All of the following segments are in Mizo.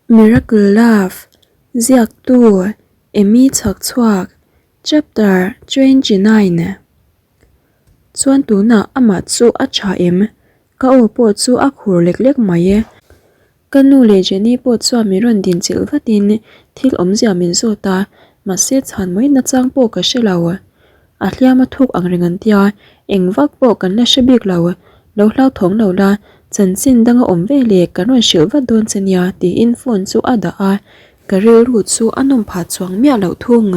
Miracle Love, Ziaktu, Amy Chhakchhuak, Chapter 29. Chuan tunah amah chu a tha em? Ka aw pawh chu a khur lek lek mai e. Ka nu leh Jenny pawh chuan min rawn din chilh vatin thil awmzia min zawt a, mahse chhan mai nachang pawh ka hre lo. A hliam a thuk ang reng an tia, eng vak pawh kan la hre bik lo. Lo hlauthawng lo la, chanchin dang a awm ve leh kan rawn hrilh vat dawn che nia tiin phone chu a dah a, ka rilru chu a nawm phah chuang miah loh thung.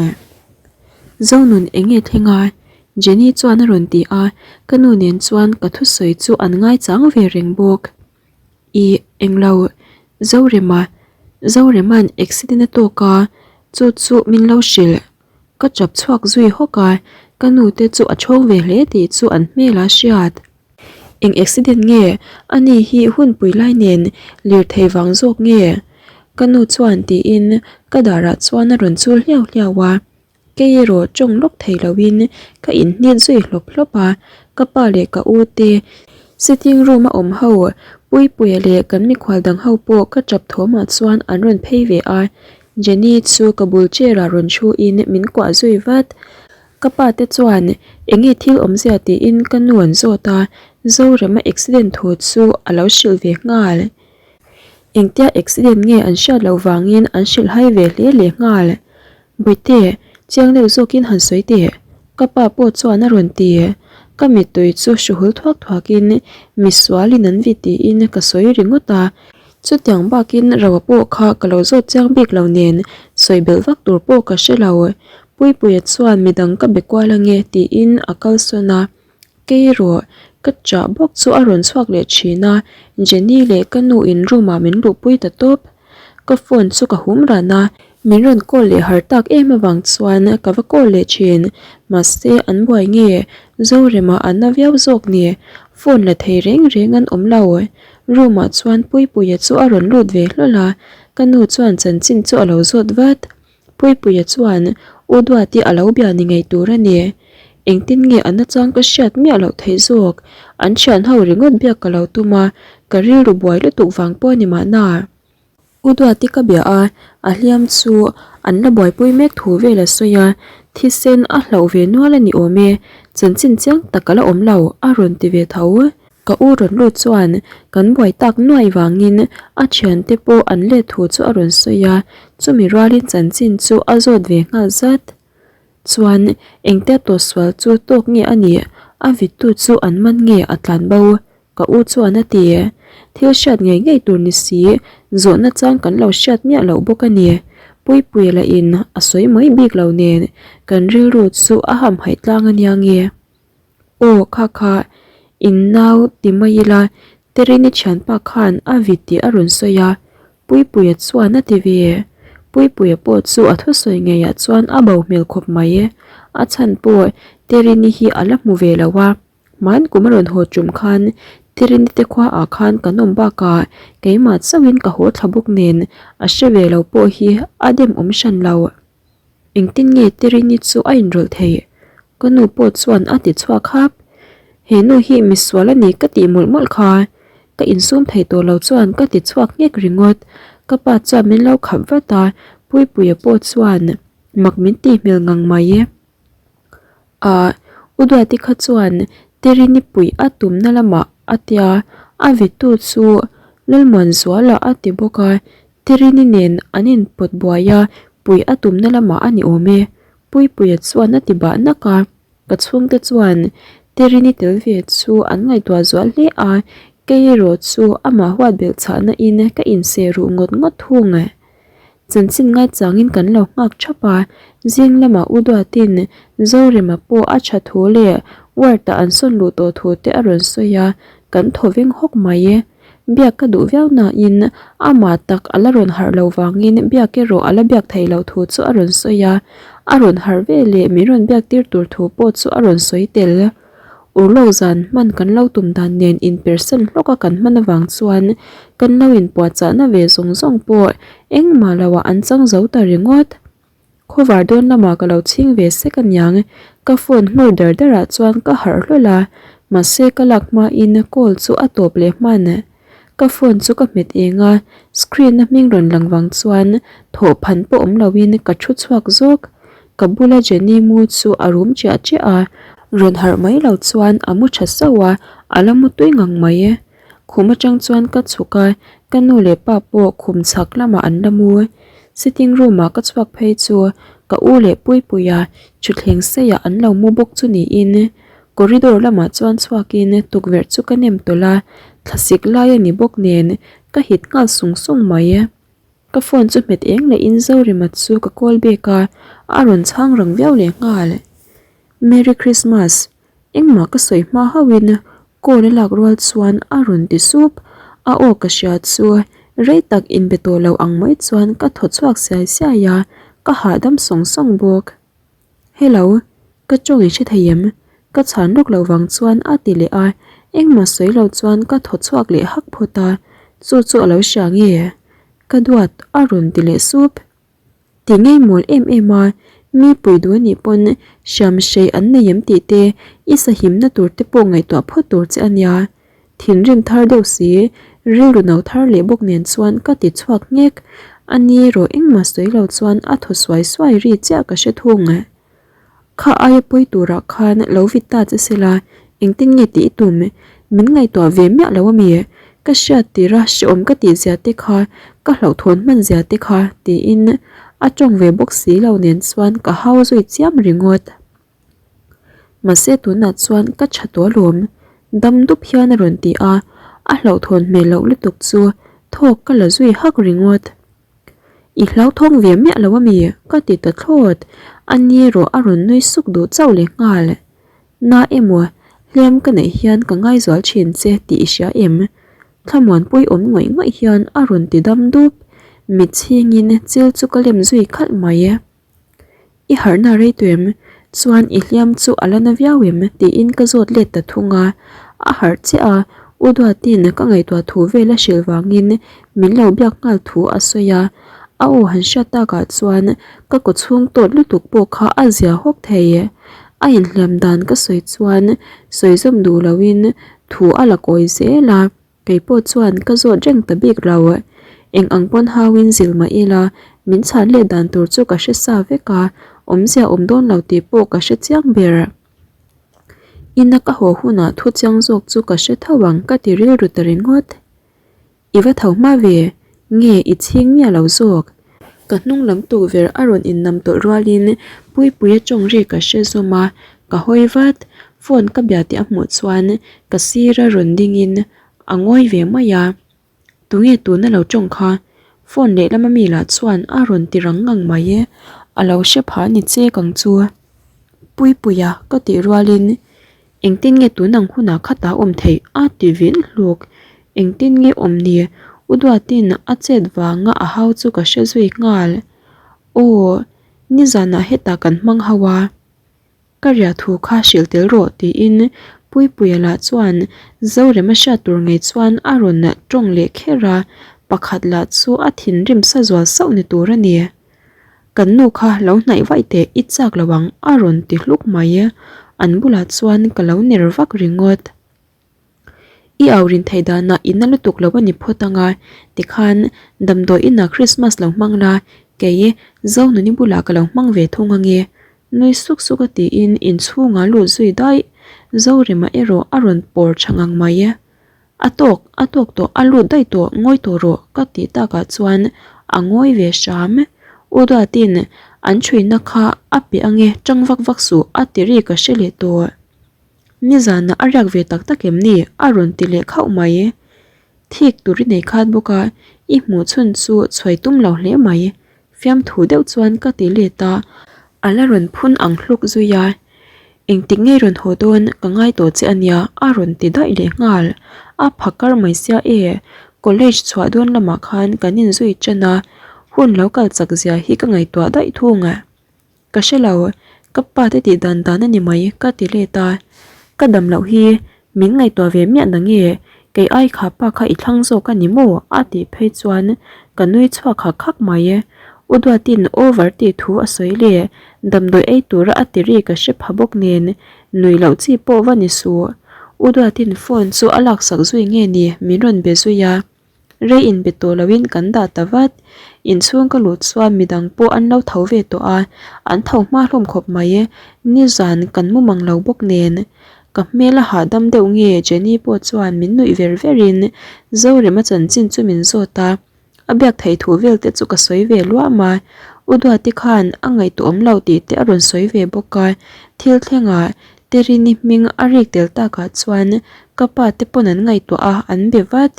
Zonun eng nge thleng a? Jenny chuan a rawn ti a, ka nu nen chuan ka thusawi chu an ngaichang ve reng bawk. Ih, englo, Zorema, Zorema'n accident a tawk a, chu chu min lo hrilh. Ka chap chhuak zui hawk a, ka nu te chu a chhawng ve hle tih chu an hmel a hriat. Eng accident nge? Ani hi hunpui lai nen lirthei vang zawk nge? Ka nu chuan tiin ka darah chuan a rawn chul hliau hliau a. Kei erawh tawng lawk thei loin ka inhnit zui hlawp hlawp a, ka pa leh ka u te sitting room a awm ho Puipuia leh kan mikhual dang ho pawh ka tap thawmah chuan an rawn phei ve a, Jenny chu ka bul chair ah rawn thu in min kuah zui vat. Ka pa te chuan enge thil awmzia tiin ka nu an zawt a, Zorema accident thu chu a lo hrilh ve nghal. Engtia accident nge an hriat loh vangin an hrilh hai ve hle leh nghal. Bawihte, chiang deuh zawkin han sawi teh, ka pa pawh chuan a rawn ti. Ka mittui chu hruhul thuak thuakin misualin an vit tiin ka sawi ringawt a. Chutiang bakin Roa pawh kha ka lo zawt chiang bik lo nen sawi belh vak tur pawh ka hre lo. Puipuia chuan midang ka be kual ange tiin a kalsawn a. Kei erawh ka chah bawk chu a rawn chhuak leh thin a, Jenny leh ka nu in room ah min luhpui ta tawp. Ka phone chu ka hum ran a, min rawn call leh har tak em avang chuan ka va call leh thin. Mahse an buai nge Zorema an na viau zawk ni, phone la thei reng reng an awm lo. Room ah chuan Puipuia chu a rawn lut ve hlawl a, ka nu chuan chanchin chu a lo zawt vat. Puipuia chuan U Duati a lo bia ni ngei tur a ni. Engtin nge a nachang ka hriat miah loh theih zawk? An thian ho ringawt biak ka lo tum a, ka rilru buai lutuk vang pawh a ni mahna. U Duati ka bia a, a hliam chu an la buaipui mek thu vel a sawi a, thisen a hlauh ve nual a ni awm e, chanchin chiang tak a la awm lo a rawn ti ve tho. Ka u rawn lut chuan kan buai tak nuai vangin a thiante pawh an let thu chu a rawn sawi a, chumi rualin chanchin chu a zawt ve nghal zat. Chuan engtia tawhsual chu tawk nge a nih, a vittu chu an man nge a tlan bo? Ka u chuan a ti. Thil hriat ngei ngei tur ni si, zawhna chang kan lo hriat miah loh bawk a ni. Puipuia lahin a sawi mai bik lo nen kan rilru chu a hamhaih tlang a nia nge. Aw kha kha in nau ti mai ila Terini thianpa khan a vit tih a rawn sawi a, Puipuia chuan a ti ve. Puipuia pawh chu a thusawi ngeiah chuan a bo hmel khawp mai. A chhan pawh Terini hi a la hmu ve lo a, hman kum a rawn haw tum khan Terini te khuaah khan kan awm bakah keimah chauhin ka haw thla bawk nen a hre ve lo pawh hi a dem awm hran lo. Engtin nge Terini chu a inrawlh theih? Ka nu pawh chuan a ti chhuak hap. He nu hi misual a ni ka tih mawlh mawlh kha. Ka insum thei tawh lo chuan ka ti chhuak nghek ringawt. Ka pa chuan min lo khap vat a, Puipuia pawh chuan mak min tih hmel ngang mai. Ah, U Duati kha chuan Terini puih a tumna lamah a tia, a vittu chu Lalmuanzuala a ti bawk a, Terini nen an inpawt buai a, puih a tumna lamah a ni awm e. Puipuia chuan a ti bah nak a, ka chhungte chuan Terini tel ve chu an ngaihtuah zual hle a, kei erawh chu amah huat belh chhahna in ka inseh ruh ngawt ngawt thung. Chanchin ngaichangin kan lo nghak thap a, zing lamah U Duatin Zorema pawh a tha thu leh ward-ah an sawn luh tawh thu te a rawn sawi a, kan thaw veng hawk mai e. Biak ka duh viau nain amah tak a la rawn harh lo vangin biak erawh a la biak theih loh thu chu a rawn sawi a, a rawn harh ve leh min rawn biak tir tur thu pawh chu a rawn sawi tel. Urlawk zan hman kan lo tum dan nen inpersan hlawk a kan hman avang chuan kan lo inpuahchahna ve zawng zawng pawh engmah loah an chang zo ta ringawt. Khawvar dawn lamah ka lo chhing ve sek aniang, ka phone nghur dar darah chuan ka harh hlawl a, mahse ka lak hmain call chu a tawp leh hman. Ka phone chu ka hmet eng a, screen a hming rawn lang vang chuan thawh phan pawh awm loin ka thu chhuak zawk. Ka bula Jenny mu chu a rum chiah chiah a, rawn harh mai lo chuan a mu tha sauh a, a la mu tui ngang mai. Khum atang chuan ka chhuk a, ka nu leh pa pawh khum chhak lamah an la mu. Sitting room ah ka chhuak phei chu ka u leh Puipuia thutthleng seiah an lo mu bawk chu niin corridor lamah chuan chhuakin tukverh chu ka nem tawlh a, thlasik lai a ni bawk nen ka hit nghal sung sung mai. Ka phone chu hmet eng lehin Zorema chu ka call back a, a rawn chhang rang viau leh nghal. Merry Christmas! Engmah ka sawi hma hauhin call a lak rual chuan a rawn ti sup. A aw ka hria chu rei tak inbe tawh lo ang mai chuan ka thaw chhuak siai siai a, ka hahdam sawng sawng bawk. Hello, ka tawng i hre thei em? Ka chhan lawk loh vang chuan a ti leh a, engmah sawi lo chuan ka thaw chhuak leh hak phawt a, chu chu a lo hria nge? Ka duat a rawn ti leh sup. Ti ngei mawl em em a, mi pui duh anih pawn hriam hrei an nei em tih te i sahimna tur te pawh ngaihtuah phawt tur che a nia. Thinrim thar deuh si, rilru no thar leh bawk nen chuan ka ti chhuak nghek. A ni erawh engmah sawi lo chuan a thaw suai suai ri chiah ka hre thung. Kha aia pawi turah khan lo vit ta che sela, engtin nge tih i tum? Min ngaihtuah ve miah lo ami? Ka hriat tira hrehawm ka tih zia te kha, ka hlauhthawn hman zia te kha tiin a tawng ve bawk si lo nen chuan ka hau zui chiam ringawt. Mahse tunah chuan ka tha tawh alawm, dam dup hian a rawn ti a, a hlauhthawn hmel loh lutuk chu thawk ka la zui hak ringawt. I hlauthawng ve miah lo ami? Ka ti ta thlawt. A ni erawh a rawn nui suk duh chauh leh nghal. Na emaw, hliam ka neih hian ka ngaizual thin che tih i hria em? Thlamuanpui awm ngawih ngawih hian a rawn ti dam dup. Mit chhingin chil chu ka lem zui khalh mai. I harhna rei tawh em? Chuan i hliam chu a la na viau em? tiin ka zawt let ta thung a. A harh chiah a, U Duatin ka ngaihtuah thu vel a hrilh vangin min lo biak nghal thu a sawi a. A aw han hriat takah chuan ka kaw chhung tawt lutuk pawh kha a zia hawk thei. A inhliam dan ka sawi chuan sawi zawm duh loin thu a la kawi zel a. Kei pawh chuan ka zawt reng ta bik lo. Eng ang pawn hauin zil mah ila, min chhan leh dan tur chu ka hre sa vek a, awmzia awm dawn lo tih pawh ka hre chiang ber. Ina ka haw hunah thu chiang zawk chu ka hre tho ang ka ti rilru ta ringawt. I va tho hma ve, nge i chhing miah lo zawk? Ka hnung lam tukverh a rawn innam tawlh rualin Puipuia tawng ri ka hre zawm a, ka hawi vat. Phone ka bia tih a hmuh chuan ka sira rawn dingin a ngawi ve mai a. Tunge tuna lo tawng kha? Phone lehlam ami lah chuan a rawn ti rang ngang mai. A lo hre phah ni che kang chu. Puipuia ka tih rualin Engtin nge tun ang hunah khatah awm theih a ti vin hluk. Engtin nge awm ni? U Duatin a chet vanga a hau chu ka hre zui nghal. Aw, nizanah hetah kan hmang ho a. Ka riah thu kha hrilh tel rawh tiin Puipuia lah chuan Zorema hriat tur ngei chuan a rawn tawng leh kher a, pakhat lah chu a thinrim sa zual sauh ni tur a ni. Kan nu kha lo hnaih vaih teh i chak lo ang a rawn ti hluk mai. An bulah chuan ka lo ner vak ringawt. I au rin theih danah i na lutuk lo a ni phawt ang a, tikhan damdawi inah Christmas lo hmang la, kei Zonuni bulah ka lo hmang ve thung ang e. Nui suk suk a tiin inchhungah lut zui daih. Zorema erawh a rawn pawr tha ngang mai. A tawk, a tawk tawh, a lut daih tawh, ngawi tawh rawh ka tih takah chuan a ngawi ve hram. U Duatin an chhuina kha a pe ange tang vak vak suh a ti ri ka hre leh tawh. Nizanah a riak ve tak tak em ni? a rawn ti leh khauh mai. Thik tur i nei khat bawk a, i hmuh chhun chu chhuai tum lo hle mai. Fiamthu deuh chuan ka ti let a, a la rawn phun ang hluk zui a. Engtik ngei rawn haw dawn ka ngai tawh che ania a rawn ti daih leh nghal. A pha kar mai sia e, college chhuah dawn lamah khan kan inzui ṭan a, hun lo kal chak zia hi ka ngaihtuah daih thung. Ka hre lo, ka pa te tih dan dan a ni mai ka ti let a. Ka dam loh hi min ngaihtuah ve miah na nge, kei ai kha pa kha i thlang zawk a ni maw? a tih phei chuan ka nui chhuak hak hak mai. U Duatin over tih thu a sawi le, damdawi ei tura a ti ri ka hre pha bawk nen nui loh chi pawh va ni suh. U Duatin phone chu a laksak zui nge ni min rawn be zui a. Rei inbe tawh loin kan dah ta vat. Inchhung ka luh chuan midang pawh an lo tho ve tawh a, an tho hma hlawm khawp mai. Nizan kan mu mang lo bawk nen. Ka hmel a hahdam deuh nge Jenny pawh chuan min nuih ver verin Zorema chanchin chu min zawt a. A biak theih thu vel te chu ka sawi ve luam a, U Duati khan a ngaihtuah awm lo tih te a rawn sawi ve bawk a, thil thlengah Terini hming a rik tel takah chuan ka pa te pawn an ngaihtuah a, an be vat.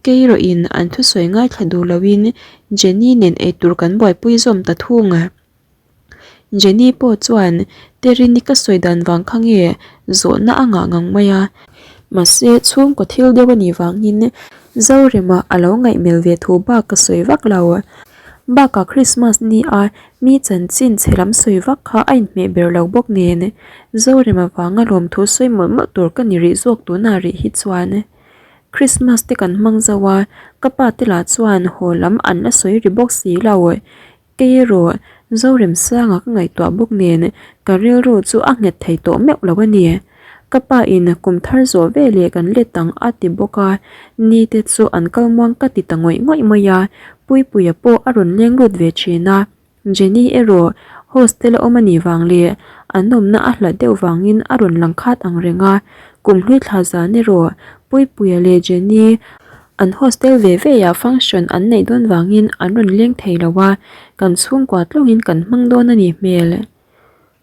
Kei erawhin an thusawi ngaithla duh loin Jenny nen eitur kan buaipui zawm ta thung a. Jenny pawh chuan Terini ka sawi dan vang kha nge zawhna a ngah ngang mai a, mahse chhungkaw thil deuh a nih vangin Zorema a lo ngaihmel ve thu bak ka sawi vak lo. Bakah Christmas ni a mi chanchin chhe lam sawi vak kha a inhmeh ber lo bawk nen Zorema vanga lawmthu sawi mawlh mawlh tur ka ni rih zawk tunah rih hi chuan Christmas te kan hmang zo a, ka pa te lah chuan haw lam an la sawi ri bawk si lo. Kei erawh Zoremsanga ka ngaihtuah bawk nen ka rilru chu a nghet thei tawh meuh lo a ni. Ka pa in kum thar zawh ve leh kan let ang a ti bawk a, ni te chu an kal muang ka ti ta ngawih ngawih mai a, Puipuia pawh a rawn leng lut ve thin a, Jenny erawh hostel a awm a nih vang leh an awmna a hlat deuh vangin a rawn lang khat ang reng a, kum hlui thla zan erawh Puipuia leh Jenny An hostel ve ve ah function an neih dawn vangin an rawn leng thei lo a, kan chhungkua tlawngin kan hmang dawn a nih hmel.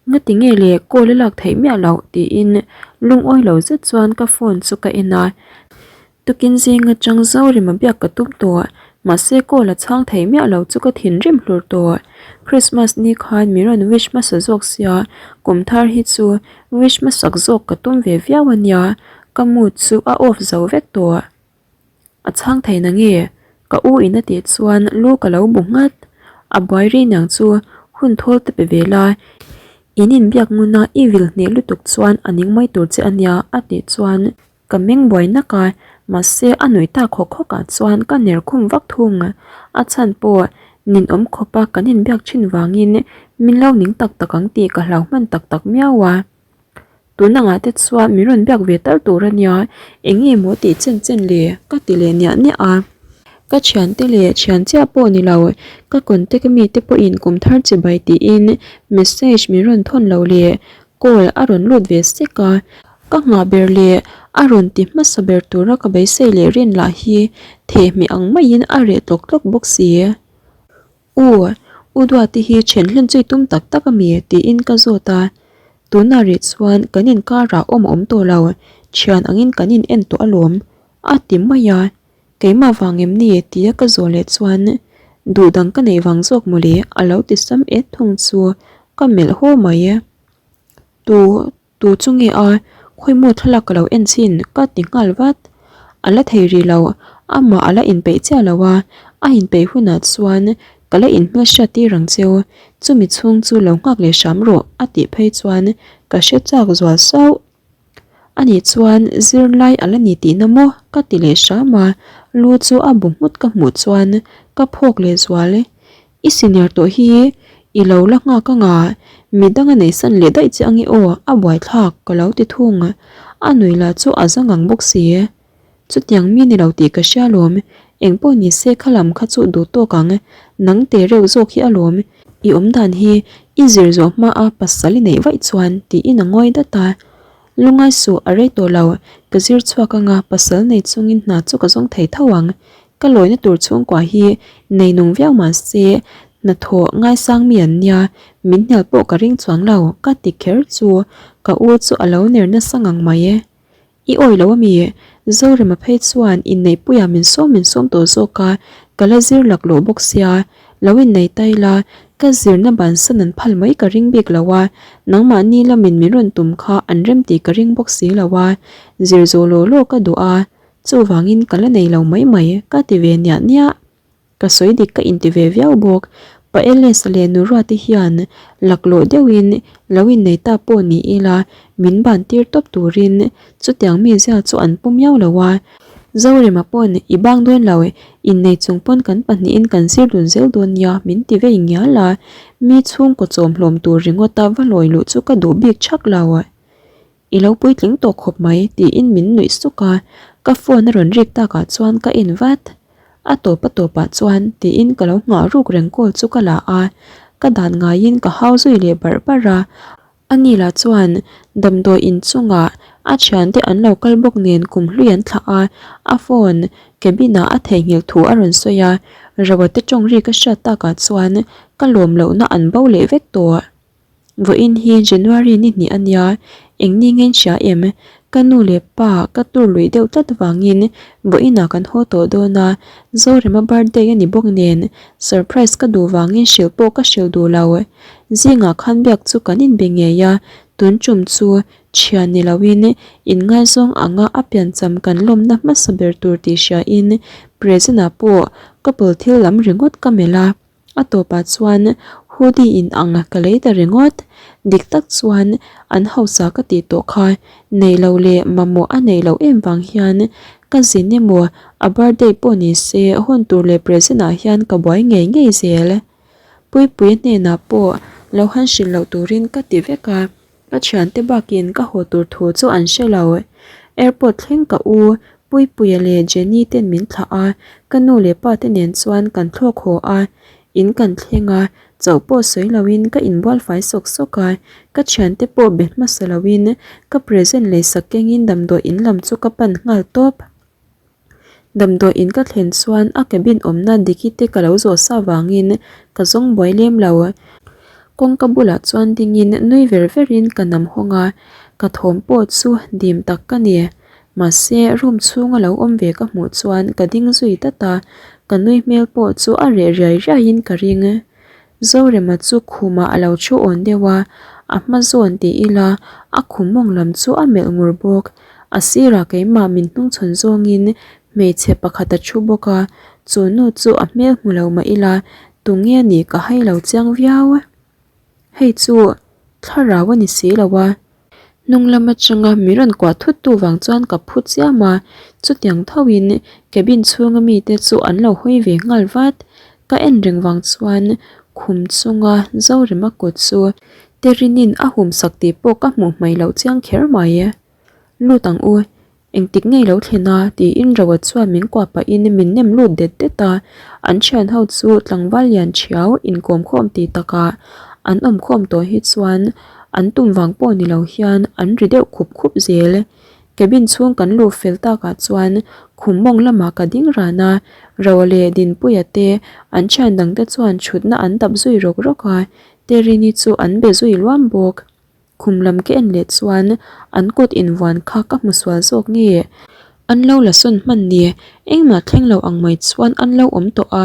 Ngati nge le call a lak theih miah loh tiin lungawi lo zet chuan ka phone chu ka en a, tukin zing atang Zorema biak ka tum tawh mahse call a chhang thei miah lo chu ka thinrim hlur tawh. Christmas ni khan min rawn wish hmasa zawk sia kum thar hi chu wish hmasak zawk ka tum ve viau a nia, ka mood chu a off zo vek tawh. A chhang thei na nge? Ka u in a tih chuan lu ka lo bu nghat. A buai ri niang chu hun thawl te pe ve la, in inbiak ngun a i vil hneh lutuk chuan a ning mai tur che a nia a tih chuan ka meng buai nak a, mahse a nuih tak hawk hawk ah chuan ka ner khum vak thung. A chhan pawh ninawm khawp a kan inbiak thin vangin min lo ning tak tak ang tih ka hlau hman tak tak miau a. Tun angah te chuan min rawn biak ve tal tur a nia, eng nge maw tih chen chen le ka ti leh niah niah a. Ka thiante leh thian chiah pawh ni lo, ka contact mi te pawhin kum thar chibai tiin message min rawn thawn lo leh call a rawn lut ve sek a. Ka nghah ber leh a rawn ti hmasa ber tura ka beisei leh rin lah hi thehmeh ang maiin a reh tlawk tlawk bawk si. U, U Duati hi then hlen chu i tum tak tak a mi? tiin ka zawt a. Tunah rih chuan kan inkarah awm a awm tawh lo, thian angin kan in en tawh alawm, a ti mai a. Keimah vang em ni? tia ka zawh leh chuan duh dang ka neih vang zawk mawle a lo ti sam et thung chu ka melh haw mai. Tu. Tu chu nge a, khawimaw thlalak ka lo en chhin ka ti nghal vat. A la thei rih lo, amah a la inpeih chiah lo a, a inpeih hunah chuan ka la inhmelhriat tir ang cheu, chumi chhung chu lo nghak leh hram rawh a tih phei chuan ka hre chak zual sauh. Ani chuan zirlai a la ni tihna maw ka ti leh hram a, lu chu a bu nghut ka hmuh chuan ka phawk leh zual. I senior tawh hi i lo la nghak anga midang a neihsan leh daih che ange aw a buaithlak ka lo ti thung a nui lah chu a za ngang bawk si. Chutiang mi ni lo tih ka hria alawm engpawh ni se kha lam kha chu duh tawk ang nang te reuh zawk hi alawm i awm dan hi i zir zawh hma a pasal i neih vaih chuan tiin a ngawi dat a. Lungai suh a rei tawh lo ka zir chhuak anga pasal nei chungin hna chu ka zawng thei tho ang Ka lawina tur chhungkua hi nei nung viau mah se hnathawh ngaisang mi an nia, min hnial pawh ka ring chuang lo ka ti kher chu ka u chu a lo ner nasa ngang mai e. I awi lo ami? Zorema phei chuan inneihpuiah min sawm min sawm tawh zawk a, ka la zir laklawh bawk sia, lo innei ta ila ka zirna bansan an phal mai ka ring bik lo a, nangmahni lamin min rawn tum kha an rem tih ka ring bawk si lo a, zir zawh law law ka duh a, Chuvangin ka la nei lo mai mai ka ti ve niah niah. Ka sawi dik ka inti ve viau bawk. Pa Elesa leh Nuruate hian laklawh deuhin lo innei ta pawh ni ila min ban tir tawp turin chutiang mizia chu an pu miau lo a. Zorema pawn i bang dawn lo, innei chung pawn kan pahnihin kan zir dun zel dawn nia min ti vei ngial a. Mi chhungkaw chawmhlawm tur ringawta va lawi luh chu ka duh bik thak lo. I lo puitling tawh khawp mai tiin min nuih suk a, ka phone a rawn rik takah chuan ka en vat. A tawp a tawpah chuan tiin ka lo nghah ruk reng call chu ka la a, ka dan ngaiin ka hau zui leh barh barh a. Ani lah chuan damdawi inchungah a thiante an lo kal bawk nen kum hlui an thlah a, a phone cabin ah a theihnghilh thu a rawn sawi a, Roa te tawng ri ka hriat takah chuan ka lawm lohna an bo leh vek tawh. Vawiin hi January ni hnih a nia, eng ni nge in hria em? Ka nu leh pa ka tur luih deuh tlat vangin vawiinah kan haw tawh dawn a, Zorema birthday a ni bawk nen surprise ka duh vangin hrilh pawh ka hrilh duh lo. Zingah khan biak chu kan inbe ngei a, tun tum chu thian ni loin inngaizawng anga a piancham kan lawmna hmasa ber tur tih hriain present ah pawh couple thil lam ringawt ka melh a. A tawpah chuan hoodie in ang ka lei ta ringawt. Dik tak chuan an hausa ka tih tawh kha neih loh leh mamawh a neih loh em vang hian ka zin emaw a birthday pawh ni se hawn tur leh present ah hian ka buai ngei ngei zel. Puipuia hnenah pawh lo han hrilh loh turin ka ti vek a. Ka thiante bakin ka haw tur thu chu an hre lo. Airport thleng ka u Puipuia leh Jenny ten min thlah a, ka nu leh pa te nen chuan kan thlawk haw a. In kan thleng a, chauh pawh sawi loin ka inbual fai sawk sawk a, ka thiante pawh be hmasa loin ka present leisak kengin damdawi in lam chu ka pan nghal tawp. Damdawi in ka thlen chuan a cabin awmna Diki te ka lo zawh sa vangin ka zawng buai lem lo. Kawngka bulah chuan dingin nui ver verin ka nam hawng a, ka thawm pawh chu dim tak ka ni. Mahse room chhunga lo awm ve ka hmuh chuan ka ding zui dat a, ka nui hmel pawh chu a reh riai riaiin ka ring. Zorema chu khumah a lo thu awn deuh a, a hma zawn ti ila a khum mawng lam chu a melh ngur bawk. A sirah keimah min hnungchhawn zawngin hmeichhe pakhat a thu bawk a, chu nu chu a hmel hmu lo mah ila tunge nih ka hai lo chiang viau. Hei chu thlarau a ni si lo a. Hnung lam atanga min rawn kuah thut tu vang chuan ka phu chiam a, chutiang thoin cabin chhunga mite chu an lo hawi ve nghal vat. Ka en reng vang chuan khum chunga Zorema kut chu Terinin a hum sak tih pawh ka hmuh hmaih loh chiang kher mai. Lut ang u, Engtik ngei lo thlen a? tiin Roa chuan min kuah pahin min nem lut det det a, an thian ho chu tlangval lian thiau inkawm khawm tih takah an awm khawm tawh hi chuan an tum vang pawh ni lo hian an ri deuh khup khup zel. Cabin chhung kan luh fel takah chuan khum mawng lamah ka ding ran a, Roa leh Dinpuia te an thian dangte chuan thutna an dap zui rawk rawk a, Terini chu an be zui luam bawk. Khum lam ka en leh chuan an kut invuan kha ka hmu sual zawk nge? An lo la sawn hman ni, engmah thleng lo ang mai chuan an lo awm tawh a,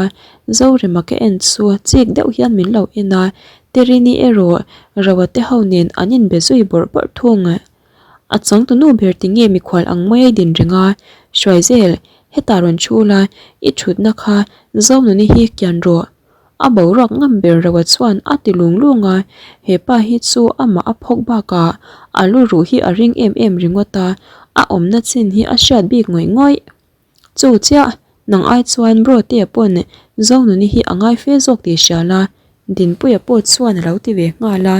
Zorema ka en chu chik deuh hian min lo en a, Terini erawh Roa te ho nen an inbe zui bawrh bawrh thung. A changtunu ber ti nge mikhual ang mai a din reng a, Hruaizel, hetah rawn thu la, i thutna kha Zonuni hi kian rawh. A boruak ngam ber reuh a chuan a ti lung lung a, he pa hi chu amah a phawk bakah a lu ruh hi a ring em em ringawt a, a awmna chin hi a hriat bik ngawih ngawih. Chu chiah, nang ai chuan bro te pawn Zonuni hi a ngai fe zawk tih hria la, Dinpuia pawh chuan a lo ti ve nghal a,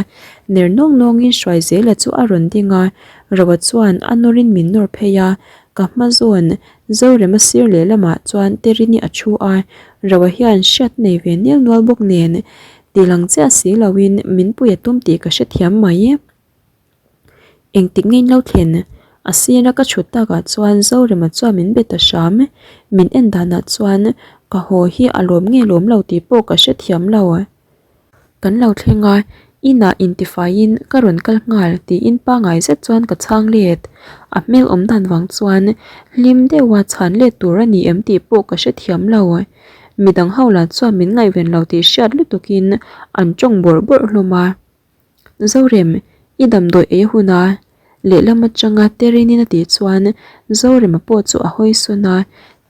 ner nawng nawngin Hruaizela chu a rawn ding a, Roa chuan a nawrin min nawr phei a, ka hma zawn Zorema sir lehlamah chuan Terini a thu a, Roa hian hriat nei ve nel nual bawk nen ti lang chiah si loin min pui a tum tih ka hrethiam mai. Engtik nge in lo thlen? A sira ka chhut takah chuan Zorema chuan min be ta hram. Min en danah chuan ka haw hi a lawm nge lawm lo tih pawh ka hrethiam lo. Kan lo thleng a, inah intifaiin ka rawn kal nghal tiin pangai zet chuan ka chhang let. A hmel awm dan vang chuan hlim deuha chhan let tur a ni em tih pawh ka hrethiam lo. Midang ho lah chuan min ngaihven lo tih hriat lutukin an tawng bawrh bawrh hlawm a. Zorem, i damdawi ei hun a? Lehlam atanga Terinin a tih chuan Zorema pawh chu a hawi sawn a,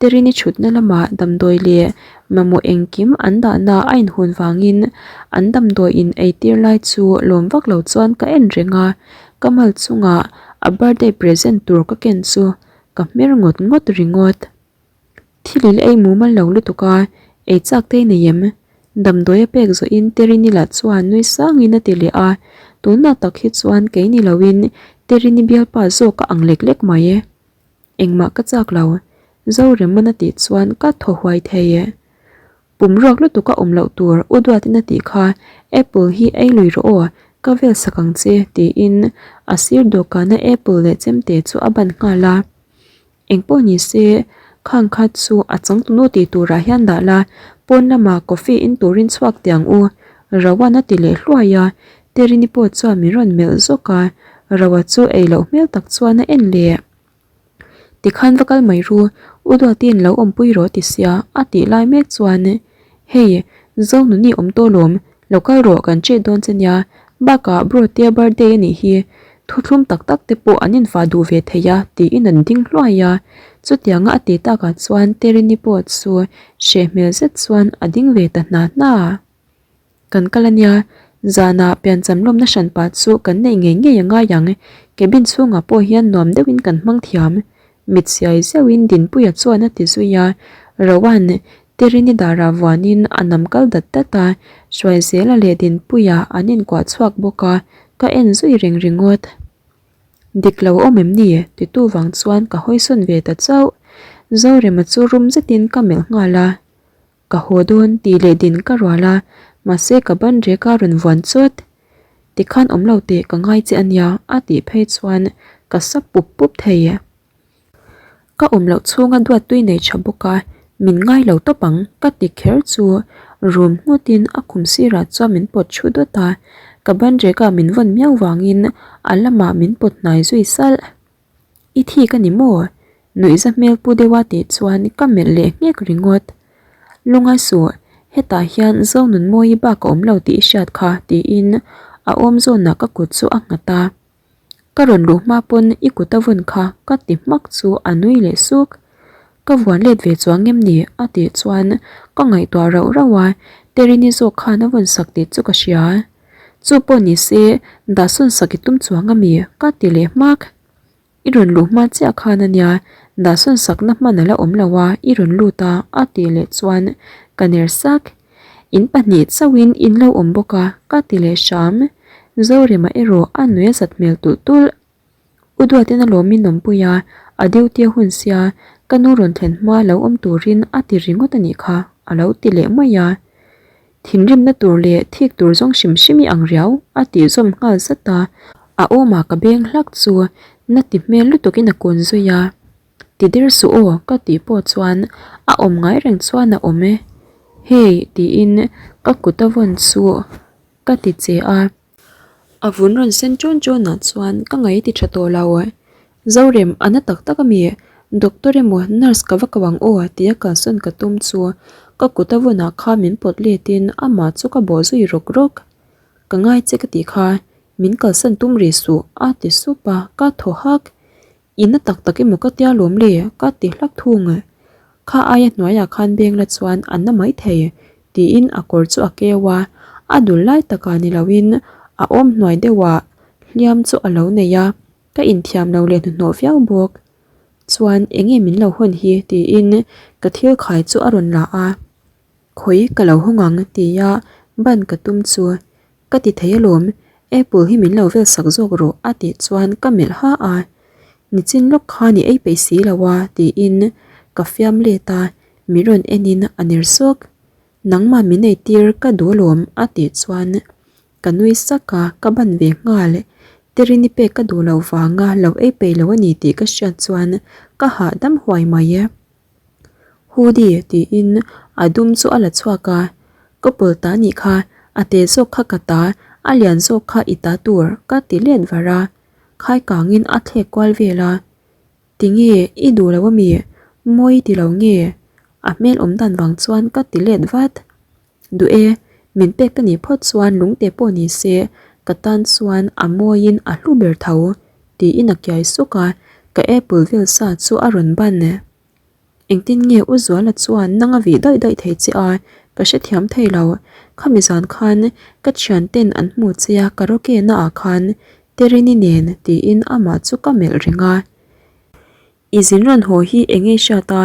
Terini thutna lamah damdawi leh mamawh engkim an dahna a inhun vangin an damdawi in eitir lai chu lawm vak lo chuan ka en reng a, ka mal chungah a birthday present tur ka ken chu ka hmer ngawt ngawt ringawt. Thil i la ei mumal lo lutuk a, ei chak te i nei em? Damdawi a pek zawhin Terini lah chuan nui sangin a ti leh a, tunah tak hi chuan kei ni loin Terini bialpa zawk a ang lek lek mai. Engmah ka chak lo. Zoremman a tih chuan ka thaw huai thei e. Pum ruak lutuk a awm loh tur u Duatin a tih kha Apple hi ei lui rawh aw, ka vel sak ang che tiin a sir dawhkana Apple leh chemte chu a ban nghal a. Engpawh ni se, khang kha chu a changtunu tih turah hian dah la, pawn lamah coffee in turin chhuak teh ang u, Rowan a ti leh hluai a, Terini pawh chuan min rawn melh zawk a, Roa chu ei loh hmel tak chuan a en leh. Tikhan va kal mai ru, U Duatin lo awmpui rawh ti sia a tih lai mek chuan Hei, Zonuni awm tawh lawm, lo kal rawh kan chet dawn che nia, bakah bro tia birthday a nih hi, thuthlum tak tak te pawh an infah duh ve thei a tiin an ding hluai a, chutianga a tih takah chuan Terini pawh chu hreh hmel zet chuan a ding ve ta hna hna. Kan kal a nia, zanah piancham lawmna hran pah chu kan neih ngei ngei a ngai ang, cabin chhungah pawh hian nuam deuhin kan hmang thiam. Mit siai zeuhin Dinpuia chuan a ti zui a, Rowan Terini darah vuanin a nam kal dat dat a, Hruaizela leh Dinpuia an inkuah chhuak bawk a, ka en zui reng ringawt. Dik lo awm em ni? Titu vang chuan ka hawisawn ve ta chauh. Zorema chu rum zetin ka melh nghal a. Ka haw dawn tih leh din ka rual a, mahse ka ban rek a rawn vuan chawt. Tikhan awm lo teh ka ngai che ania a tih phei chuan ka sa pup pup thei. Ka awm loh chhunga duat tui nei tha bawk a, min ngai lo tawp ang ka ti kher chu rum ngawtin a khum sirah chuan min pawt thu dawt a, ka ban rek a min vawn miau vangin a lamah min pawt hnai zui salh. I thik a ni maw? Nuihza hmel pu deuha tih chuan ka melh leh nghek ringawt. Lungai suh, hetah hian Zonunmawii bak a awm lo tih i hriat kha tiin a awm zawnah ka kut chu a nghat a. Ka rawn luh hma pawn i kut a vawn kha ka ti hmak chu a nui leh suk. Ka vuan let ve chuang em ni? a tih chuan ka ngaihtuah rauh rauh a, Terini zawk khan a vawn sak tih chu ka hria. Chu pawh ni se, dahsawn sak i tum chuang a mi? ka ti leh hmak. I rawn luh hma chiah khan a nia, dahsawn sakna hman a la awm lo a, i rawn lut a, a tih leh chuan ka ner sak. In pahnih chauhin in lo awm bawk a, ka ti leh hram. Zorema erawh a nui a zat hmel tulh tulh. U Duatin a lawm in awmpui a, a duty a hun sia, ka nu rawn thlen hma lo awm turin a ti ringawt a nih kha, a lo ti leh mai a. Thinrimna tur leh thik tur zawng hrim hrim i ang riau, a tih zawm nghal zat a, a awmah ka beng hlak chu na ti hmel lutukin a kun zui a. Ti der suh aw ka tih pawh chuan a awm ngai reng chuan a awm e. Hey tiin ka kut a vawn chu ka ti che a. A vun rawn sen ṭawn ṭawnah chuan ka ngaih ti ṭha tawh lo. Zorem, a na tak tak a mi? Doctor emaw nurse ka va ko ang aw tia kalsawn ka tum chu ka kut a vunah kha min pawt letin amah chu ka bawh zui rawk rawk. Ka ngai che ka tih kha, min kalsan tum rih suh a ti sup a, ka thaw hak. I na tak tak emaw ka tia lawm le? ka ti hlak thung. Kha aia hnuaiah khan beng la chuan a na mai thei tiin a kawr chu a keu a, a dul lai takah ni loin a awm hnuai deuhah hliam chu a lo nei a, ka inthiam lo leh hnuhnawh viau bawk. Chuan enge min lo hawn hi tiin ka thil khai chu a rawn la a, Khawi ka lo hawng ang tia ban ka tum chu Ka ti thei alawm, apple hi min lo vel sak zawk rawh a tih chuan ka melh ha a, Nichin lawk khan i ei peih si lo a tiin ka fiam let a, min rawn en in a ner sawk. Nangmah min ei tir ka duh alawm a tih chuan ka nui sak a, ka ban ve nghal. Terini pek ka duh loh vanga lo ei peih lo a ni tih ka hriat chuan ka hahdam huai mai e. Hoodie tiin a dum chu a la chhuak a, Ka pawl ta nih kha, a te zawk kha ka ta, a lian zawk kha i ta tur ka ti let var a, khai kangin a thlek kual vel a, Tinge i duh lo ami? Mawi i ti lo nge? A hmel awm dan vang chuan ka ti let vat. Duh e, min pek ka nih phawt chuan lungte pawh ni se ka tan chuan a mawiin a hlu ber tho, tiin a kiai suk a, ka apple vel sa chu a rawn ban. Engtin nge U Zuala chuan nang a vih daih daih thei che a, ka hrethiam thei lo. Khami zan khan ka thianten an hmu che a karaoke na ah khan Terini nen tiin amah chu ka melh reng a. I zin rawn haw hi eng nge hriat a,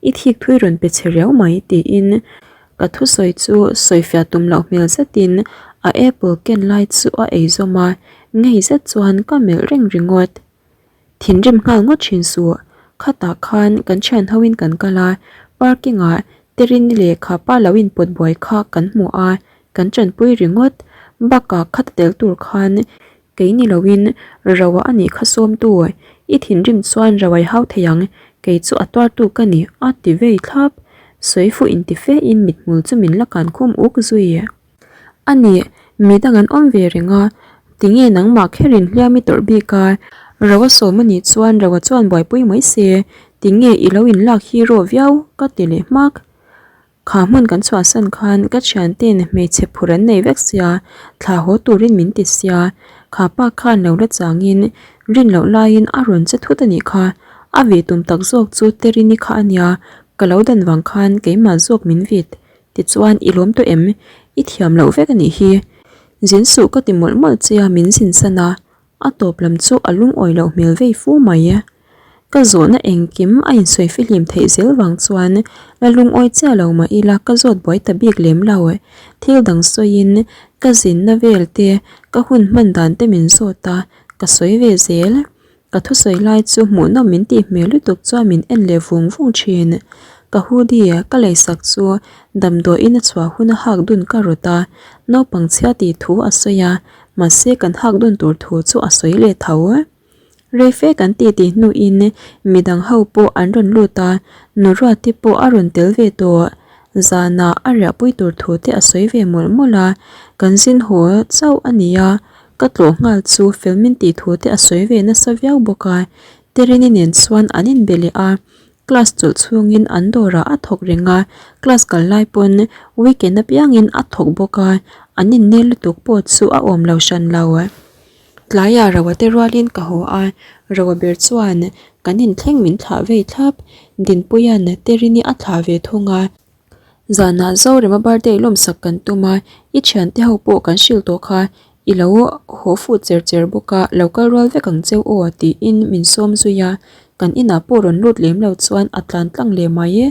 i thik thui rawn pe che riau mai tiin ka thusawi chu sawifiah tum loh hmel zetin a apple ken lai chu a ei zawm a, ngei zet chuan ka melh reng ringawt. Thinrim nghal ngawt thin suh, Khatah khan kan thian hoin kan kal a, parking ah Terini leh khapa lo inpawt buai kha kan hmu a, kan tanpui ringawt. Bakah khata tel tur khan kei ni loin Roa a nih kha sawmtu, i thinrim chuan Roa i hau thei ang, kei chu a tuartu ka ni a ti vei thlap. Sawi fuh inti fe in mithmul chu min la kan khum uk zui. A nih, midang an awm ve reng a, tinge nangmah kherin hliam i tawrh bik a? Roa sawm a nih chuan Roa chuan buaipui mai se, tinge i lo inlak hero viau ka ti leh hmak. Kha hmun kan chhuahsan khan ka thiante'n hmeichhe phur an nei vek sia, thla haw turin min ti sia, kha pa khan lo la changin rin loh laiin a rawn che thut a nih kha, a vih tum tak zawk chu Terini kha a nia, ka lo dan vang khan keimah zawk min vit. Tichuan, i lawm tawh em? I thiam loh vek a nih hi. Zin suh ka ti mawlh mawlh che a min zin san a, a tawp lam chu a lungawi loh hmel vei fu mai. Ka zawhna engkim a insawi fihlim theih zel vang chuan la lungawi chiah lo mah ila ka zawt buai ta bik lem lo. Thil dang sawiin ka zinna vel te, ka hun hman dan te min zawt a, ka sawi ve zel. Ka thusawi lai chu hmuhnawm min tih hmel lutuk chuan min en leh vung vung thin. Ka hoodie ka leisak chu damdawiin a chhuah hun a hak dun ka rawt a, naupang chhia tih thu a sawi a, mahse kan hak dun tur thu chu a sawi leh tho. Rei fe kan tih tih hnuin midang ho pawh an rawn lut a, Nuruati pawh a rawn tel ve tawh. Zanah a riahpui tur thu te a sawi ve mawlh mawlh a, kan zin haw chauh a ni a, Ka tlawh nghal chu fel min tih thu te a sawi ve nasa viau bawk a, Terini nen chuan an inbe leh a, class chawlh chhungin an dawrah a thawk reng a, class kal lai pawn weekend apiangin a thawk bawk a, an innel lutuk pawh chu a awm lo hran lo. Tlaiah Roa te rualin ka haw a, Roa ber chuan kan inthleng min thlah vei thlap, Dinpuia'n Terini a thlah ve thung a, Zanah Zorema birthday lawmsak kan tum a, i thiante ho pawh kan hrilh tawh kha, i lo haw fuh cher cher bawk a, lo kal rual vek ang cheu aw tiin min sawm zui a, kan inah pawh rawn lut lem lo chuan a tlan tlang leh mai e.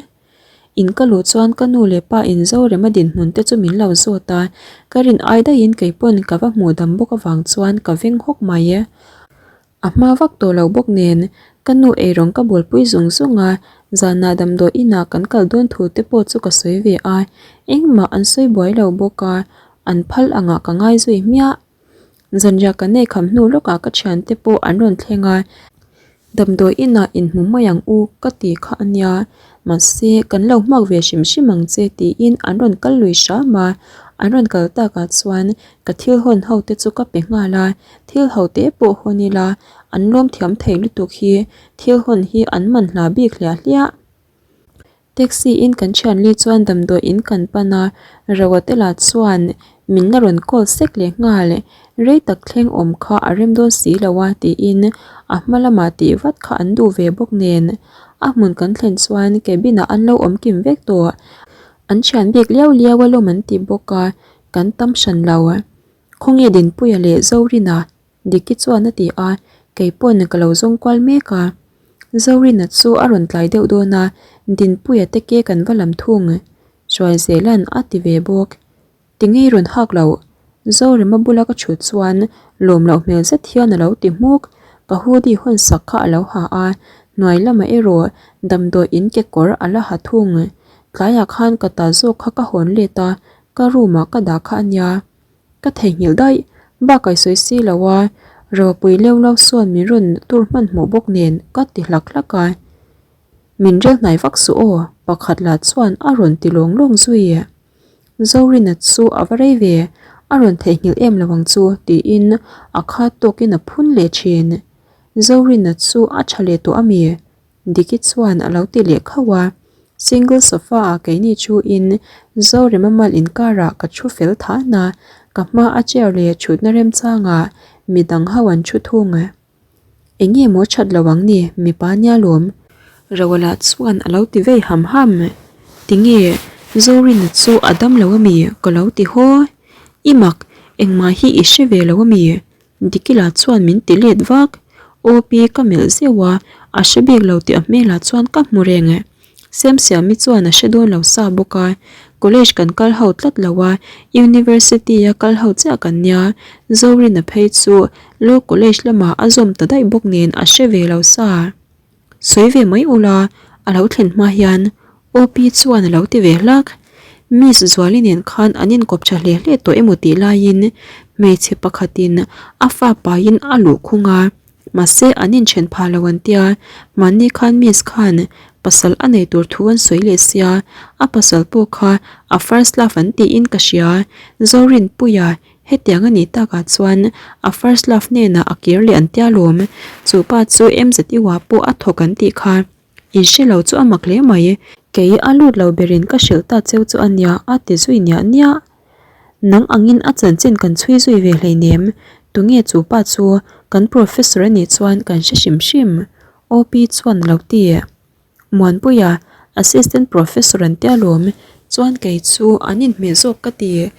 In ka luh chuan ka nu leh pa in Zorema dinhmun te chu min lo zawt a, ka rin ai daihin kei pawn ka va hmuh dam bawk avang chuan ka veng hawk mai e. A hma vak tawh lo bawk nen, ka nu eirawng ka bualpui zung zung a, zanah damdawi inah kan kal dawn thu te pawh chu ka sawi ve a, engmah an sawi buai lo bawk a, an phal angah ka ngai zui hmiah. Zanriah kan nei kham hnu lawkah ka thiante pawh an rawn thleng a, damdawi inah inhmu mai ang u ka ti kha a nia, mahse kan lo hmuak ve hrim hrim ang che tiin an rawn kal lui hram a, an rawn kal takah chuan ka thil hawn ho te chu ka pe nghal a. Thil ho te pawh hawn ila, an lawm thiam thei lutuk hi thil hawn hi an man hla bik hliah hliah. Taxi in kan thian li chuan damdawi in kan pan a, Rawatela chuan min la rawn call sek leh nghal, rei tak thleng awm kha a rem dawn si lo a tiin a hma lamah tih vat kha an duh ve bawk nen. A hmun kan thlen chuan cabin ah an lo awm kim vek tawh, an thian bik liau liau a lawm an ti bawk a, kan tam hran lo. Khawnge Dinpuia leh Zorina? Diki chuan a ti a, kei pawn ka lo zawng kual mek a. Zorina chu a rawn tlai deuh dawn a, Dinpuia te ke kan va lam thung. Hruaizela'n a ti ve bawk. Tinge i rawn hak loh? Zorema bula ka chhut chuan lawm loh hmel zet hian a lo ti hmuk. Ka hoodie hawn sak kha a lo ha a, hnuai lamah erawh damdawi in kekawr a la ha thung. Tlaiah khan ka ta zawk kha ka hawn let a, Ka room ah ka dah kha a nia, ka theihnghilh daih, bak ai sawi si lo a, Ropui leu lo sawn min rawn tur hmanhmawh bawk nen ka ti hlak hlak a, min rel hnai vak suh aw pakhat lah chuan a rawn ti lawng lawng zui. Zorina chu a va rei ve, a rawn theihnghilh em lo ang chu tiin a khat tawkin a phun leh thin. Zorina chu a tha leh tawh a mi? Diki chuan a lo ti leh khauh a, single sofa ah keini chu in Zorema mal inkarah ka thu fel than a, ka hma a chair leh thutna remchangah midang ho an thu thung. Eng nge maw that lo ang ni mipa nia lawm? Roala chuan a lo ti vei ham ham. Tinge Zorina chu a dam lo ami ka lo ti haw. I mak, engmah hi i hre ve lo ami? Dikila chuan min ti let vak. OP ka melh zeuh a, a hre bik lo tih a hmelah chuan ka hmu reng. Siamsiami chuan a hre dawn lo sa bawk a, college kan kal ho tlat lo a, university a kal ho chiah kan nia, Zorina phei chu law college lamah a zawm ta daih bawk nen a hre ve lo sa. Sawi ve mai ula, a lo thlen hma hian OP chuan a lo ti ve hlak. Miss Zuali nen khan an inkawp tha hle hle tawh emaw tih laiin hmeichhe pakhatin a fa paiin a luh khung a, mahse an inthen phah lo an tia, mahni khan Miss khan pasal a nei tur thu an sawi leh sia, a pasal pawh kha a first love an tiin ka hria, Zorinpuia Hetiang a nih takah chuan a first love hnenah a kir leh an tia lawm. Chu pa chu MZU ah pawh a thawk an tih kha. In hre lo chu a mak hle mai. Kei a lut lo berin ka hrilh ta cheu chu a nia a ti zui niah niah. Nang angin a chanchin kan chhui zui ve hleinem. Tunge chu pa chu kan professor a nih chuan kan hre hrim hrim. OP chuan a lo ti. Muanpuia, Assistant Professor an tia lawm, chuan kei chu an inhmeh zawk ka ti.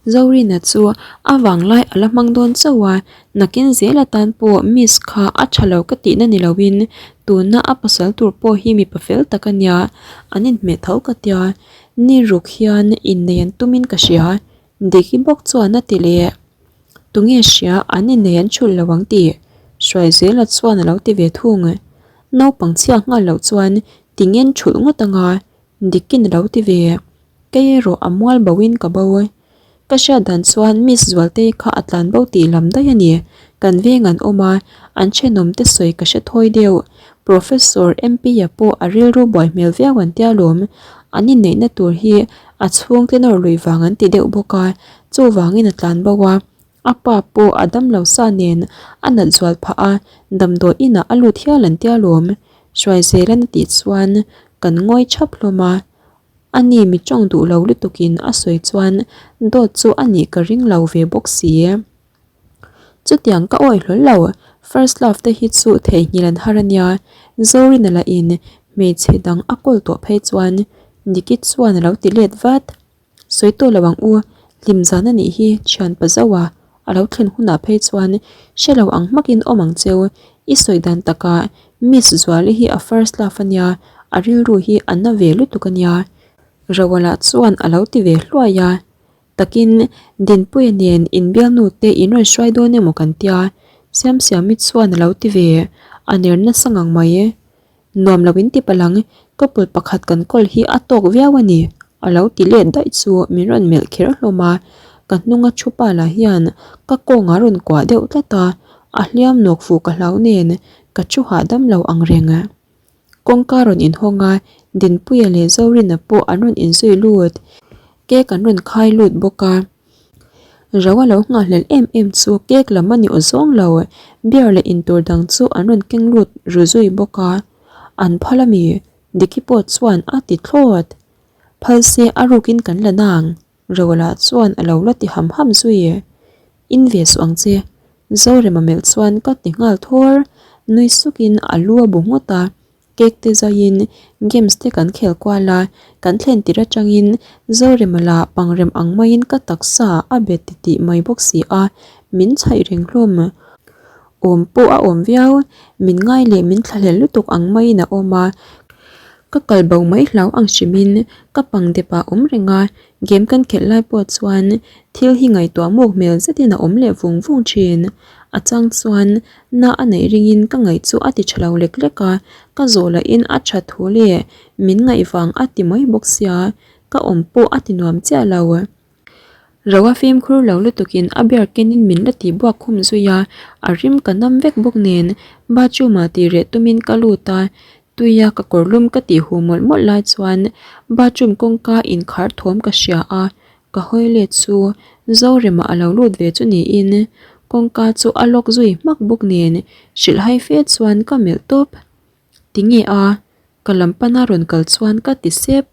Zorina chu a vanglai a la hmang dawn chauh a, nakin zel atan pawh Miss kha a tha lo ka tihna ni loin tuna a pasal tur pawh hi mipa fel tak a nia, an inhmeh tho ka tia. Ni ruk hian innei an tumin ka hria, Diki bawk chuan a ti leh. Tunge hria an innei an chhulh lo ang tih Hruaizela chuan a lo ti ve thung. Naupang chhiak nghal loh chuan tingen thulh ngawt anga Dikin a lo ti ve. Kei erawh a mual bo in ka bo. Ka hriat dan chuan Miss Zualtei kha a tlan bo tih lam daih a ni. Kan veng an awm a, an thenawm te sawi ka hre thawi deuh. Professor MP-a pawh a rilru buai hmel viau an tia lawm. An inneihna tur hi a chhungte nawr lui vang an ti deuh bawk a, chuvangin a tlan bo a. A pa pawh a damlo sa nen a nat zual phah a, damdawi inah a lut hial an tia lawm. Hruaizelan a tih chuan kan ngawi thap hlawm a, ani mi tawng duh lo lutukin a sawi chuan dawt chu a nih ka ring lo ve bawk si. Chutiang ka awih hlawl lo, first love te hi chu theihnghilh an har a nia, Zorina lah in hmeichhe dang a kawl tawh phei chuan Diki chuan a lo ti let vat. Sawi tawh lo ang u, hlim zan a nih hi thian pa zauh a, a lo thlen hunah phei chuan hre lo ang hmakin awm ang cheu, i sawi dan takah Miss Zuali hi a first love a nia, a rilru hi a na ve lutuk a nia. Roa lah chuan a lo ti ve hluai a, takin Dinpuia nen inbialnu te in rawn hruai dawn emaw kan tia, Siamsiami chuan a lo ti ve, a ner nasa ngang mai. Nuam lo in ti palh ang, couple pakhat kan kawl hi a tawk viau a ni, a lo ti let daih chu min rawn melh kher hlawm a, ka hnunga thu pa lah hian ka kawngah rawn kuah deuh tlat a, a hliam nawk fuh ka hlau nen ka thu hahdam lo ang reng. Kawngka rawn inhawng a, Dinpuia leh Zorina pawh an rawn inzui lut, cake an rawn khai lut bawk a. Ro a lo nghahhlelh em em chu cake lam a ni aw zawng lo, beer leh intur dang chu an rawn keng lut ru zui bawk a, an phal a mi? Diki pawh chuan a ti thlawt. Phal se a rukin kan la nang, Rola chuan a lo la ti ham ham zui. In ve suh ang che, Zorema melh chuan ka ti nghal thawr, nui sukin a lu a bu nghawt a. Cake te zaiin games te kan khel kual a, kan thlen tir atangin Zorema lah pangrem ang maiin ka taksa a bet titih mai bawk si a, min chhaih reng hlawm. Awm pawh a awm viau, min ngai leh min thlahlel lutuk ang maiin a awm a, ka kal bo mai hlau ang hrimin ka pang dep ah awm reng a, Game kan khelh lai pawh chuan thil hi ngaihtuah muk hmel zetin a awm leh vung vung thin. A chang chuan na a neih ringin ka ngaih chu a ti tha lo lek lek a, ka zawh lahin a tha thu leh min ngaih vang a ti mai bawk sia, ka awm pawh a ti nuam chiah lo. Roa fimkhur lo lutukin a bear kenin min la tih buak khum zui a, a rim ka nam vek bawk nen bathroom ah tih reh tumin ka lut a, Tuia ka kawr lum ka tih huh mawlh mawlh lai chuan bathroom kawngka inkhar thawm ka hria a, ka hawi let chu Zorema a lo lut ve chu niin kawngka chu a lock zui hmak bawk nen hrilhhai fe chuan ka melh tawp. Tinge a? Ka lam pana rawn kal chuan ka ti sep.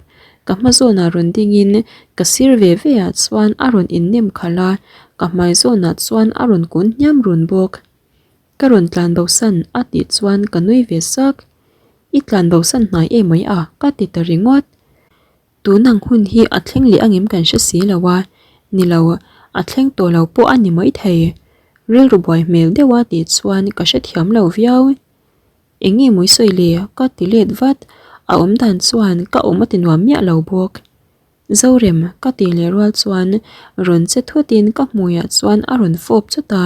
Ka hma zawnah rawn dingin ka sir ve ve ah chuan a rawn innem khalh a, ka hmai zawnah chuan a rawn kun hniam run bawk. Ka rawn tlan bosan a tih chuan ka nui ve sak. I tlan bosan hnai em mai a ka ti ta ringawt. Tun ang hun hi a thleng leh angem kan hre si lo a, ni lo, a thleng tawh lo pawh a ni maithei. Rilru buai hmel deuh a tih chuan ka hrethiam lo viau. Eng nge mawi sawi le ka ti let vat, a awm dan chuan ka awm a ti nuam miah lo bawk. Zorem, ka tih leh rual chuan rawn che thutin ka hmuiah chuan a rawn fawp chawt a,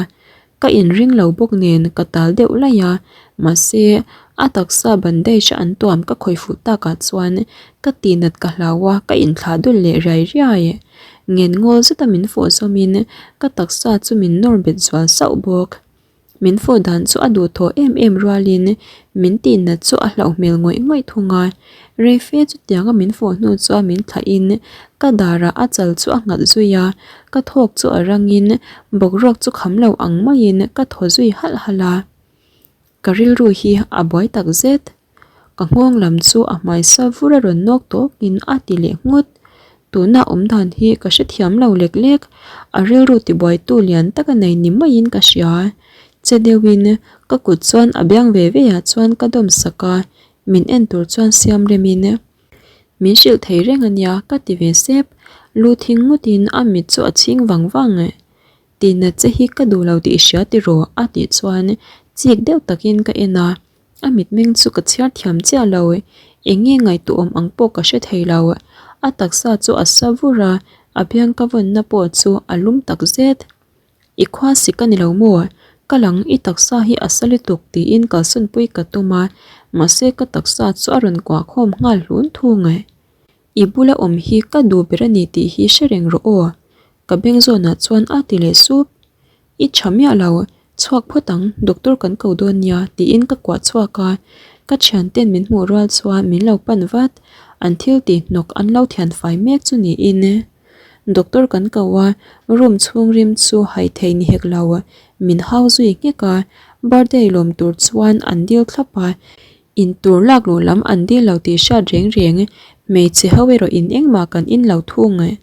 ka inring lo bawk nen ka tal deuh laih a, mahse A taksa bandage a an tuam ka khawih fuh takah chuan ka tihnat ka hlau a, ka inthlah dul leh riai riai. Ngen ngawl zeta min fawh zawmin ka taksa chu min nawr bet zual sauh bawk. Min fawh dan chu a duhthawh em em rualin min tihnat chu a hlauh hmel ngawih ngawih thung a. Rei fe chutianga min fawh hnu chuan min thlahin ka darah a chal chu a nghat zui a, ka thawk chu a rangin bawkruak chu kham lo ang maiin ka thaw zui halh halh a. Ka rilru hi a buai tak zet. Ka nghawng lam chu a hmaisa vur a rawn nawk tawkin a ti leh nghut. Tuna awm dan hi ka hrethiam lo lek lek, a rilru tibuaitu lian tak a nei ni maiin ka hria. Che deuhin ka kut chuan a biang ve ve ah chuan ka dawm sak a, min en tur chuan siam remin min hrilh thei reng a nia ka ti ve sep. Lu thing ngawtin a mit chu a chhing vang vang. Tina che hi ka duh lo tih i hria tiraw? a tih chuan chik deuh takin ka en a, a mitmeng chu ka chhiar thiam chiah lo. Eng nge ngaihtuahawm ang pawh ka hre thei lo. A taksa chu a sa vur a, a biang ka vawnna pawh chu a lum tak zet. I khua sik a ni lo maw? Ka lang i taksa hi a sa lutuk tiin kalsawnpui ka tum a, mahse ka taksa chu a rawn kuah khawm nghal hlun thung. I bula awm hi ka duh ber a ni tih hi hre reng rawh aw. Ka beng zawnah chuan a ti leh sup. I tha miah lo, chhuak phawt ang, doctor kan ko dawn nia tiin ka kuah chhuak a. Ka thianten min hmuh rual chuan min lo pan vat, an thil tih hnawk an lo thian fai mek chu niin. Doctor kan ko a, room chhung rim chu hai thei ni hek lo, min hau zui nghek a, birthday lawm tur chuan an dil thlap a. In tur lak luh lam an dil lo tih hriat reng reng, hmeichhe ho erawh in engmah kan in lo thung.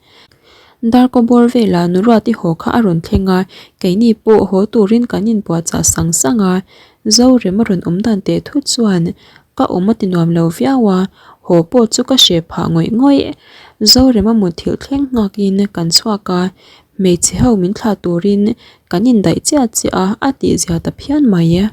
Darkaw bawr velah Nuruati haw kha a rawn thleng a, keini pawh haw turin kan inpuahchah sang sang a, Zorem a rawn awm dan teh thut chuan ka awm a ti nuam lo viau a, haw pawh chu ka hreh phah ngawih ngawih. Zorem a mutthilh thleng nghakin kan chhuak a, hmeichhe ho min thlah turin kan indaih chiah chiah a, a tihzia ta phian mai.